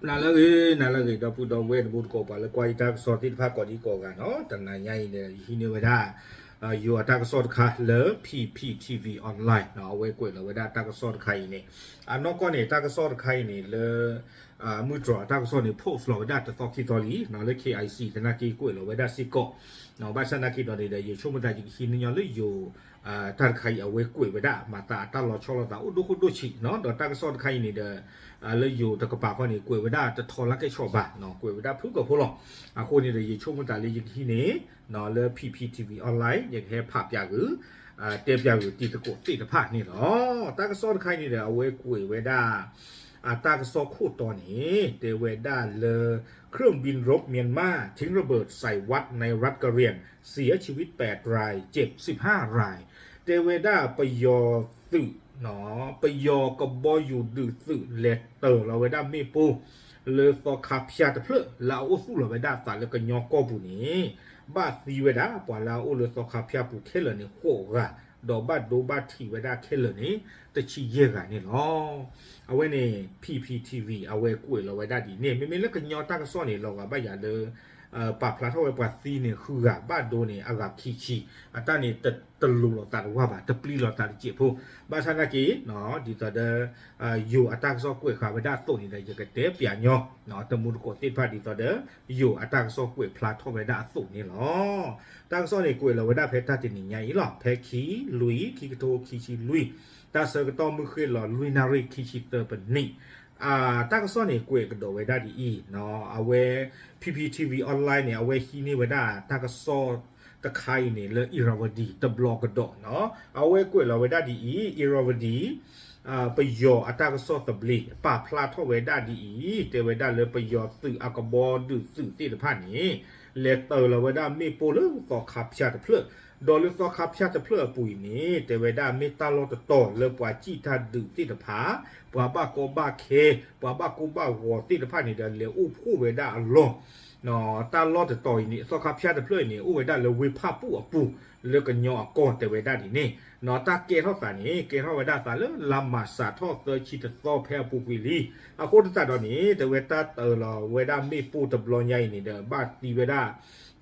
နၤလၢအဂ့ၤ နၤလၢအဂ့ၤ ဒီပုၢ်ဒီဝဲၢ်တံၤသကိး ပှၤလၢကွၢ်ယတၢ်ကစီၣ်သ့ၣ်တဖၣ်ကိးဒံကိးဂၤနီၤ, တနၤညါအံၤဒီး ယဟံးန့ၢ်ဝဲဒၣ် ယိၤအတၢ်ကစီၣ်တခါလၢ P P T V Online နီၤ, အဝဲကွဲးလီၤဝဲဒၣ်တၢ်ကစီၣ်တခါအံၤန့ၣ်, အနီၢ်ကီၢ်န့ၣ် တၢ်ကစီၣ်တခါအံၤန့ၣ်လၢ မုၢ်တြီၤအတၢ်ကစီၣ်န့ၣ် post လီၤဝဲဒၣ်တသီခံသီလံနီၤ, လၢ K I C သနာ်က့ကွဲးလီၤဝဲဒၣ်စ့ၢ်ကီး, ဘၣ်ဆၣ်သနာ်က့ဒီးန့ၣ်ဒီး ယဆိကမိၣ်သးယကဟံးန့ၢ်ညီလၢယိၤ တၢ်တခါအံၤအဝဲကွဲးဝဲဒၣ် မၤသးအတၢ်လီၤဆီလိာ်သးအိၣ်ဒိၣ်ခိၣ်ဒိၣ်ဆံးနီၤ, ဒီးတၢ်ကစီၣ်တခါအံၤန့ၣ်ဒီး လၢယိၤတကပၤဃီန့ၣ် ကွဲးဝဲဒၣ်တထီလၢကဲဆီၣ်ဘၣ်နီၤ, ကွဲးဝဲဒၣ်ဖုၣ်ကိာ်ဖိလီၤ. အဃိန့ၣ်ဒီး ယဆိကမိၣ်သးလၢယကဟံးန့ၢ်နီၤ လၢ P P T V Online ယကဟဲဖးပၠးဂုာ် တဲပၠးဂုာ်တံၤသကိးသ့ၣ်တဖၣ်န့ၣ်လီၤ. တၢ်ကစီၣ်တခါအံၤန့ၣ်ဒီး အဝဲကွဲးဝဲဒၣ် အတၢ်ကစီၣ်ခိၣ်တီန့ၣ် တဲဝဲဒၣ်လၢ เครื่องบินรบเมียนมาทิ้งระเบิดใส่วัดในรัฐกะเหรี่ยง เสียชีวิตแปดราย เจ็บสิบห้าราย တဲဝဲဒၣ်ပယီၤသုး ပယီၤကဘီယူၤဒုးသုး လဲၤတၢၤလီၤဝဲဒၣ်မ့ၣ်ပိၢ် လၢသီခါဖၠၣ်တဖျၢၣ် လၢအအိၣ်သူၣ်လီၤဝဲဒၣ်အသးလၢကညီကီၢ်ပူၤန့ၣ် ဘၣ်သံဝဲဒၣ်ပှၤလၢအအိၣ်လၢသီခါဖၠၣ်ပူၤခဲလၢာ်န့ၣ် ဃိးဂၤ, ဒီးဘၣ်ဒိဘၣ်ထံးဝဲဒၣ်ခဲလၢာ်န့ၣ် တဆံယဲၢ်ဂၤန့ၣ်လီၤ. အဝဲန့ၣ် P P T V အဝဲကွဲးလီၤဝဲဒၣ်ဒ်န့ၣ်, မ့မ့ၢ်လၢကညီတၢ်ကစီၣ်န့ၣ် လီၤဂာ်ဘၣ်ယၤလၢ ပာ်ဖျါထီၣ်ဝဲပှၤသံန့ၣ် ဃုဂၤ, ဘၣ်ဒိန့ၣ် အဂၤခံဆံ, အတၢ်န့ၣ် တလိၤလိာ်သးတဝၢ်ဘၣ်, တပျံၤလိာ်သးတစဲးဖိ, ဘၣ်ဆၣ်သနာ်က့ ဒ်သိးဒီး ယိၤအတၢ်ကစီၣ်ကွဲးဃာ်ဝဲဒၣ်အသိးန့ၣ်ဒီး ယကတဲပၠးညီ တံၤသကိးသ့ၣ်တဖၣ်ဒ်သိးဒီး ယိၤအတၢ်ကစီၣ်ကွဲးဖျါထီၣ်ဝဲဒၣ်အသိးန့ၣ်လီၤ. တၢ်ကစီၣ်န့ၣ်ကွဲးလီၤဝဲဒၣ်ဖဲတၢ်တနံၤညါအံၤလီၤ, ဖဲခံ လွံၢ် ခံကထိခံဆံလွံၢ်, တၢ်ဆၢကတီၢ်မုၢ်ဃ့ၢ်လီၤ လွံၢ်နၣ်ရံၣ် ခံဆံသၢပနံး, တၢ်ကစီၣ်န့ၣ် ကွဲးကဒီးဝဲဒၣ်ဒ်အံၤ, အဝဲ P P T V Online န့ၣ် အဝဲဟံးန့ၢ်ဝဲဒၣ်တၢ်ကစီၣ်တခါအံၤန့ၣ် လၢ Irrawaddy တဘျီကဒီးနီၤ, အဝဲကွဲးလီၤဝဲဒၣ်ဒ်အံၤ, Irrawaddy ပယီၤအတၢ်ကစီၣ်သဘျ့ ပာ်ဖျါထီၣ်ဝဲဒၣ်ဒ်အံၤ, တဲဝဲဒၣ်လၢပယီၤသုးအကဘီဒုးသုးသ့ၣ်တဖၣ်န့ၣ် လဲၤတၢၤလီၤဝဲဒၣ်မ့ၣ်ပိၢ်လၢသီခါဖၠၣ်တဖျၢၣ်, ဒီးလၢသီခါဖၠၣ်တဖျၢၣ်အပူၤအံၤန့ၣ် တဲဝဲဒၣ်မ့ၢ်တၢ်လီၢ်တတီၤလၢပှၤစံၣ်တၢ်ဒုးသ့ၣ်တဖၣ်, ပှၤဘၣ်ကီဘၣ်ခဲ, ပှၤဘၣ်ကိၢ်ဘၣ်ဂီၤသ့ၣ်တဖၣ်န့ၣ်ဒီး လဲၤအိၣ်ဖှိၣ်ဝဲဒၣ်အလီၢ် တၢ်လီၢ်တတီၤအံၤန့ၣ် သီခါဖၠၣ်တဖျၢၣ်အံၤန့ၣ် အိၣ်ဝဲဒၣ်လၢဝ့ၢ်ဖၣ်ပူၣ်အပူၤ လၢကညီအကီၢ်တဲဝဲဒၣ်ဒ်န့ၣ်, တၢ်ကဲထီၣ်သးန့ၣ် ကဲထီၣ်ဝဲဒၣ်သးလၢလါမၢ်ၡးထီၣ်သၢဆံတသီဖဲအပူၤကွံာ်လံ, အဃိသတးဒီးန့ၣ် တဲဝဲတၢ်တၢၤလီၤဝဲဒၣ်မ့ၣ်ပိၢ်တဘျီညါအံၤန့ၣ်ဒီး ဘၣ်သံဝဲဒၣ်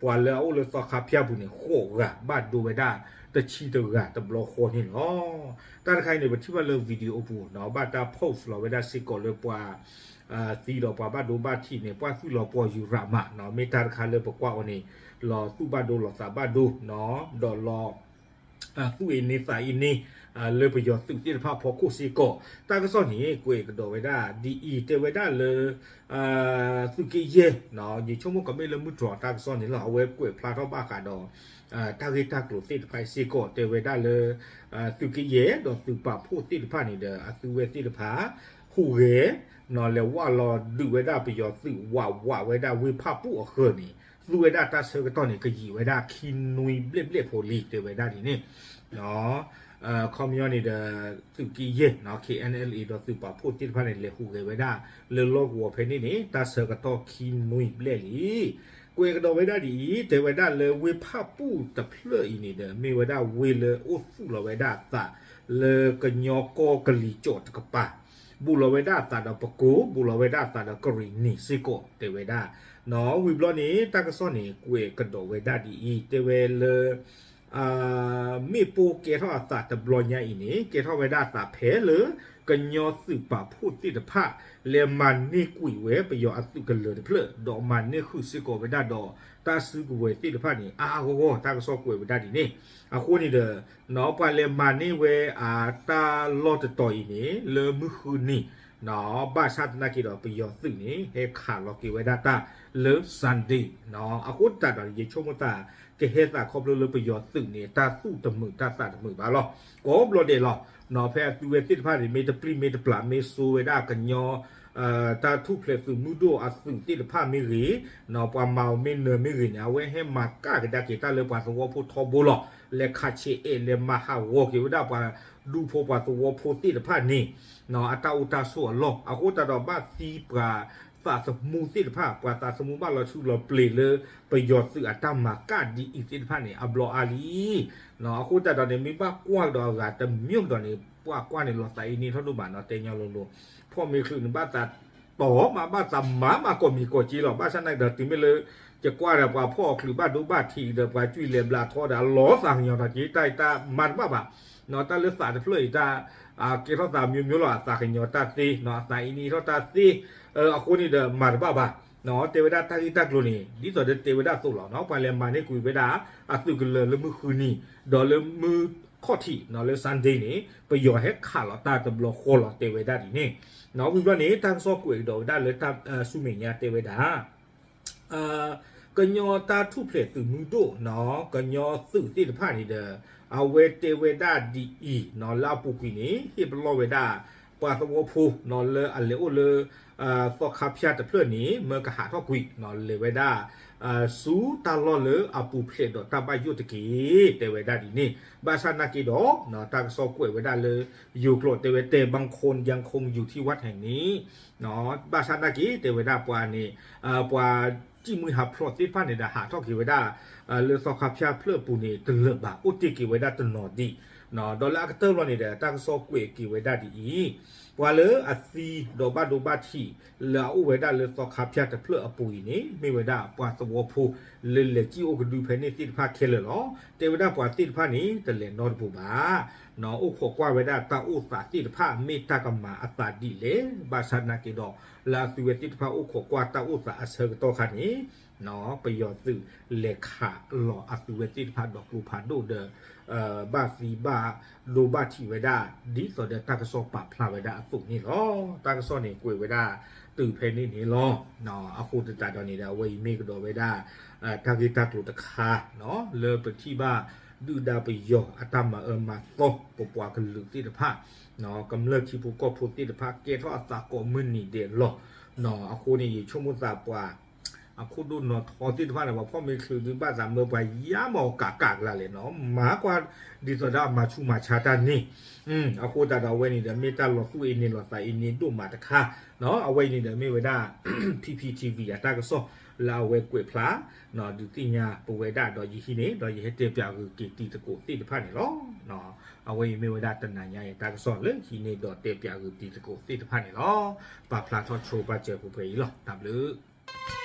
ပှၤလၢအအိၣ်လၢသီခါဖၠၣ်ပူၤန့ၣ် ဃိးဂၤ, ဘၣ်ဒိဝဲဒၣ်တဆံတဂၤတဘျီဃီန့ၣ်လီၤ. တၢ်တခါအံၤန့ၣ် ပထံၣ်ဘၣ်လၢ video အပူၤနီၤ, ဘၣ်တၢ် post လီၤဝဲဒၣ်စ့ၢ်ကီးလၢပှၤ သံဒီးပှၤဘၣ်ဒိဘၣ်ထံးန့ၣ် ပှၤသူၣ်လီၤပှီၢ်ယူၤရးမးနီၤ, မ့ၢ်တၢ်တခါလၢပကွၢ်အီၤန့ၣ် လီၤသူၣ်ဘၣ်ဒိလီၤသးဘၣ်ဒိနီၤ, ဒီးလီၤ သူၣ်အ့န့သးအ့န့ လၢပယီၤသုးသ့ၣ်တဖၣ်အဖီခိၣ်စ့ၢ်ကီး, တၢ်ကစီၣ်န့ၣ် ကွဲးကဒီးဝဲဒၣ်ဒ်အံၤ, တဲဝဲဒၣ်လၢ သုးက့ယဲၢ်, ယဆိကမိၣ်ကမ့ၢ်လၢမုၢ်တြီၤတၢ်ကစီၣ်န့ၣ်လီၤ, အဝဲကွဲးဖျါထီၣ်ဘၣ်ဃးဒီး တၢ်ဂ့ၢ်တၢ်ကျိၤသ့ၣ်တဖၣ်စ့ၢ်ကီး, တဲဝဲဒၣ်လၢ သုးက့ယဲၢ်ဒီးသုးပာ်ဖှိၣ်သ့ၣ်တဖၣ်န့ၣ်ဒီး အသုဝဲသ့ၣ်တဖၣ် ဟူးဂဲၤ လဲၤဝးလီၤဒုးဝဲဒၣ်ပယီၤသုး ဝးဝးဝဲဒၣ်ဝ့ၢ်ဖၣ်ပူၣ်အဃၢၤန့ၣ် သူဝဲဒၣ်တၢ်ဆၢကတီၢ်န့ၣ် ကယံာ်ဝဲဒၣ်ခံနွံဘျဲၣ်ဘျဲၣ်ဖိလံ တဲဝဲဒၣ်ဒ်န့ၣ် ခီပညီန့ၣ်ဒီး သုးက့ယဲၢ် K N L A ဒီးသုးပာ်ဖှိၣ်သ့ၣ်တဖၣ်န့ၣ် လဲၤဟူးဂဲၤဝဲဒၣ် လၢလီၢ်ကဝီၤဖဲန့ၣ်န့ၣ် တၢ်ဆၢကတီၢ်ခံနွံဘျဲၣ်လံ. ကွဲးကဒီးဝဲဒၣ်ဒ်အံၤ, တဲဝဲဒၣ်လၢဝ့ၢ်ဖၣ်ပူၣ်တဖျၢၣ်အံၤန့ၣ်ဒီး မ့ၢ်ဝဲဒၣ်ဝ့ၢ်လၢအိၣ်သူၣ်လီၤဝဲဒၣ်အသး လၢကညီကီၢ်ကလံၤကၠီၣ်တကပၤ, ဘူးလီၤဝဲဒၣ်အသးဒီးပကိး, ဘူးလီၤဝဲဒၣ်အသးဒီးကရံၣ်နံၤစ့ၢ်ကီး တဲဝဲဒၣ် ဝံၤဘျီန့ၣ် တၢ်ကစီၣ်န့ၣ် ကွဲးကဒီးဝဲဒၣ်ဒ်အံၤ, တဲဝဲလၢ မ့ၣ်ပိၢ်ကဲထီၣ်အသးတဘျီညါအံၤန့ၣ် ကဲထီၣ်ဝဲဒၣ်အသးဖဲလၢ ကညီသုးပာ်ဖှိၣ်သ့ၣ်တဖၣ် လဲၤမၤန့ၢ်ကွံာ်ဝဲပယီၤအသုးကလၢၤတဖျၢၣ် ဒီးမၤန့ၢ်ဃုာ်စ့ၢ်ကီးဝဲဒၣ်ဒီး တၢ်စုကဝဲၤသ့ၣ်တဖၣ်န့ၣ် အါအါဂီၢ်ဂီၢ် တၢ်ကစီၣ်ကွဲးဝဲဒၣ်ဒ်န့ၣ်. အဃိန့ၣ်ဒီး ပှၤလဲၤမၤန့ၢ်ဝဲအတၢ်လီၢ်တတီၤအံၤန့ၣ် လၢမုၢ်ဃုနံၤ ဘၣ်ဆၣ်သနာ်က့ဒီး ပယီၤသုးန့ၣ် ဟဲခးလီၤက့ၤဝဲဒၣ်တၢ်လၢ Sunday အဃိသတးဒီး ယဆိကမိၣ်သး ကဟဲသးခီဖျိလၢပယီၤသုးန့ၣ် တၢ်သူၣ်တမုာ်တၢ်သးတမုာ်ဘၣ်လီၤ. ကိးဘျီဒဲးလီၤ. ဖဲအသုဝဲသ့ၣ်တဖၣ်န့ၣ် မ့ၢ်တပျံၤမ့ၢ်တပျၢ် မ့ၢ်စိဝဲဒၣ်ကညီ တၢ်ထူၣ်ဖျဲးသုးမုၢ်ဒိၣ်အသုးသ့ၣ်တဖၣ်မ့ၢ်ဂ့ၤ, ပှၤမၤအီၤမ့ၢ်နၢၤမ့ၢ်ဂ့ၤန့ၣ် အဝဲဟဲမၤကၣ်ကဒါက့ၤတၢ်လၢပှၤသဝီဖိထီဘိလီၤ. လဲၤခးဆဲးအဲး လဲၤမၤဟးဂီၤက့ၤဝဲဒၣ်ပှၤဒူဖိပှၤသဝီဖိသ့ၣ်တဖၣ်န့ၣ် အတၢ်အိၣ်တၢ်ဆိးအလီၢ် အဃိသတးဒီးဘၣ်သံပှၤသးသမူသ့ၣ်တဖၣ် ပှၤသးသမူဘၣ်လီၤထူလီၤပျ့ၤလၢ ပယီၤသုးအတၢ်မၤကၣ်ဒ်အံၤသ့ၣ်တဖၣ်န့ၣ် အဘျီအါလံ. အဃိသတးဒီးန့ၣ် မ့ၢ်ဘၣ်ကွၢ်ကဒီးအဂၤတမံၤကဒီးန့ၣ် ပှၤကွၢ်န့ၣ်လီၤသးအံၤန့ၣ်ထီၣ်ဒိၣ်မးနီၤ တဲညီလိၤလိၤ ဖီၣ်မ့ၢ်ချုးန့ၣ် ဘၣ်သး တီၢ်မးဘၣ်သးမၤမးကီၢ်မံၤကီၢ်က့လီၤ. ဘၣ်ဆၣ်နာ်က့ဒီးတုၤမ့ၢ်လၢ ယကွၢ်ဒီးပှၤဖီၣ်အီၣ်ချုးဘၣ်ဒိဘၣ်ထံးဒီးပှၤကွံာ်လဲၤဘျးထီဒီးအလီၤသးကညီၤထီၣ်က့ တၢ်အံၤတၢ်မၤတဘၣ်ဘၣ်, တၢ်လၢသးတဖျၢၣ်အံၤတၢ် ကဲထီၣ်သးမျိုးမျိုးလီၤ. အသးကညီၤတၢ်သ့, အသးအံၤန့ၣ်ထီၣ်တၢ်သ့, အဃိန့ၣ်ဒီးမၤတဘၣ်ဘၣ်. တဲဝဲဒၣ်တၢ်ဂ့ၢ်တၢ်ကျိၤန့ၣ် ဒ်သိးဒီးတဲဝဲဒၣ်အသိးလီၤ. ပှၤလဲၤမၤန့ၢ်ကွံာ်ဝဲဒၣ် အသုးကလၢၤလၢမုၢ်ဃုနံၤ ဒီးလၢမုၢ်ခီၣ်ထံး လၢ Sunday န့ၣ် ပယီၤဟဲခးလီၤတၢ်တဘျီဃီလီၤ တဲဝဲဒၣ်ဒ်န့ၣ်. ဝံၤဘျီန့ၣ် တၢ်ကစီၣ်ကွဲးကဒီးဝဲဒၣ်လၢတၢ်ဆူမဲာ်ညါတဲဝဲဒၣ် ကညီတၢ်ထူၣ်ဖျဲးသုးမုၢ်ဒိၣ် ကညီသုးသ့ၣ်တဖၣ်န့ၣ်ဒီး အဝဲတဲဝဲဒၣ်ဒ်အံၤ လၢအပူၤကွံာ်န့ၣ် ဟ့ၣ်ပလီၢ်ဝဲဒၣ် ပှၤသဝီဖိ လၢအလဲၤအိၣ်လၢ သီခါဖၠၣ်တဖျၢၣ်န့ၣ် မၢကဟးထီၣ်ကွံာ် လဲၤဝဲဒၣ် ဆူတၢ်လီၢ်လၢအပူၤဖျဲးဒီးတၢ်ဘၣ်ယိၣ်တက့ၢ် တဲဝဲဒၣ်ဒ်န့ၣ်. ဘၣ်ဆၣ်နာ်က့ဒီး တၢ်ကစီၣ်ကွဲးဝဲဒၣ်လၢ ယိၤကျိာ်တဲဝဲ แต่บางคนยังคงอยู่ที่วัดแห่งนี้ ဘၣ်ဆၣ်နာ်က့တဲဝဲဒၣ်ပှၤန့ၣ် ပှၤစံၣ်မှံဟးဖျိးသ့ၣ်တဖၣ်န့ၣ်ဒီးဟးထီၣ်က့ၤဝဲဒၣ် လၢသီခါဖၠၣ်ဖျၢၣ်အပူၤန့ၣ် တလၢာ်ဘၣ် အိၣ်တ့ၢ်က့ၤဝဲဒၣ်တနီၤဒံး ဒီးလၢအကတၢၢ်လီၤန့ၣ်ဒီး တၢ်ကစီၣ်ကွဲးက့ၤဝဲဒၣ်ဒ်အံၤ ပှၤလၢအသံဒီးဘၣ်ဒိဘၣ်ထံး လၢအအိၣ်ဝဲဒၣ်လၢသီခါဖၠၣ်တဖျၢၣ်အပူၤအံၤန့ၣ် မ့ၢ်ဝဲဒၣ်ပှၤသဝီဖိ လၢလဲၤစံၣ်အိၣ်ကဒုဖဲန့ၣ်သ့ၣ်တဖၣ်ခဲလၢာ်လီၤ. တဲဝဲဒၣ်ပှၤသ့ၣ်တဖၣ်န့ၣ် တလဲၤနီတပူၤဘၣ် အိၣ်ခိးကွၢ်ဝဲဒၣ်တၢ်အိၣ်သးသ့ၣ်တဖၣ် မ့ၢ်တၢ်ကမၤအသးဒ်လဲၣ်. ဘၣ်ဆၣ်နာ်က့ဒီး လၢအသုဝဲသ့ၣ်တဖၣ်အိၣ်ခိးကွၢ်တၢ်အိၣ်သးအဆၢကတီၢ်ခါန့ၣ် ပယီၤသုးလဲၤခးလီၤအသုဝဲသ့ၣ်တဖၣ်ဒီးကျိဖးဒိၣ်ဒီး ဘၣ်သံဘၣ်ဒိဘၣ်ထံးဝဲဒၣ် ဒ်သိးဒီးတၢ်ကစီၣ်ပာ်ဖျါဝဲဒၣ်အသိးန့ၣ်လီၤ. တၢ်ကစီၣ်န့ၣ်ကွဲးဝဲဒၣ်တုၤဖဲန့ၣ်န့ၣ်လီၤ. အဃိသတးဒီးန့ၣ်ဒီး အဝဲအံၤမ့ၢ်ကဒီးဝဲဒၣ် တၢ်ဂ့ၢ်တၢ်ကျိၤတခါ လၢပထံၣ်ဘၣ်ဒုၣ်ဒါပယီၤအတၢ်မၤအၢမၤသီ ပပှၤကလုာ်သ့ၣ်တဖၣ် ကမျၢၢ်ထံဖိကီၢ်ဖိသ့ၣ်တဖၣ် ကဲထီၣ်အသးကိးမုၢ်နံၤဒဲးလီၤ. အဃိန့ၣ် ယဆိကမိၣ်သးပှၤ အခိၣ်ဒိၣ်နီၢ်ထီသ့ၣ်တဖၣ်န့ၣ် ပှၤဖီၣ်မ့ၢ်ချုးဒုးဘၣ်သးမၢပှၤယါမီၢ်ကးကးကလါလဲၣ်နီၤ မၤကွၢ်ဒ်သိးဒီးအမၤဆူးမၤဆါတၢ်န့ၣ် အဃိသတးဒီးအဝဲန့ၣ်ဒီး မ့ၢ်တၢ်လီၤသူၣ်အ့န့ၣ်လီၤသးအ့န့ၣ်ဒိၣ်မးတခါ အဝဲအံၤန့ၣ်ဒီးမ့ၢ်ဝဲဒၣ် P P T V အတၢ်ကစီၣ်လၢအဝဲကွဲးဖျါ ဒုးသ့ၣ်ညါပဝဲဒၣ်ဒီးယဟံးန့ၢ် ဒီးယဟဲတဲပၠးဂုာ်က့ၤတံၤသကိးသ့ၣ်တဖၣ်န့ၣ်လီၤ. အဝဲအံၤမ့ၢ်ဝဲဒၣ်တနၤညါအံၤတၢ်ကစီၣ်လၢဟံးန့ၢ်ဒီးတဲပၠးဂုာ်တံၤသကိးသ့ၣ်တဖၣ်န့ၣ်လီၤ. ပာ်ဖျါထီၣ်ဆိပာ်စၢၤပှဲၤပှဲၤအံၤလီၤ. တၢ်ဘျုး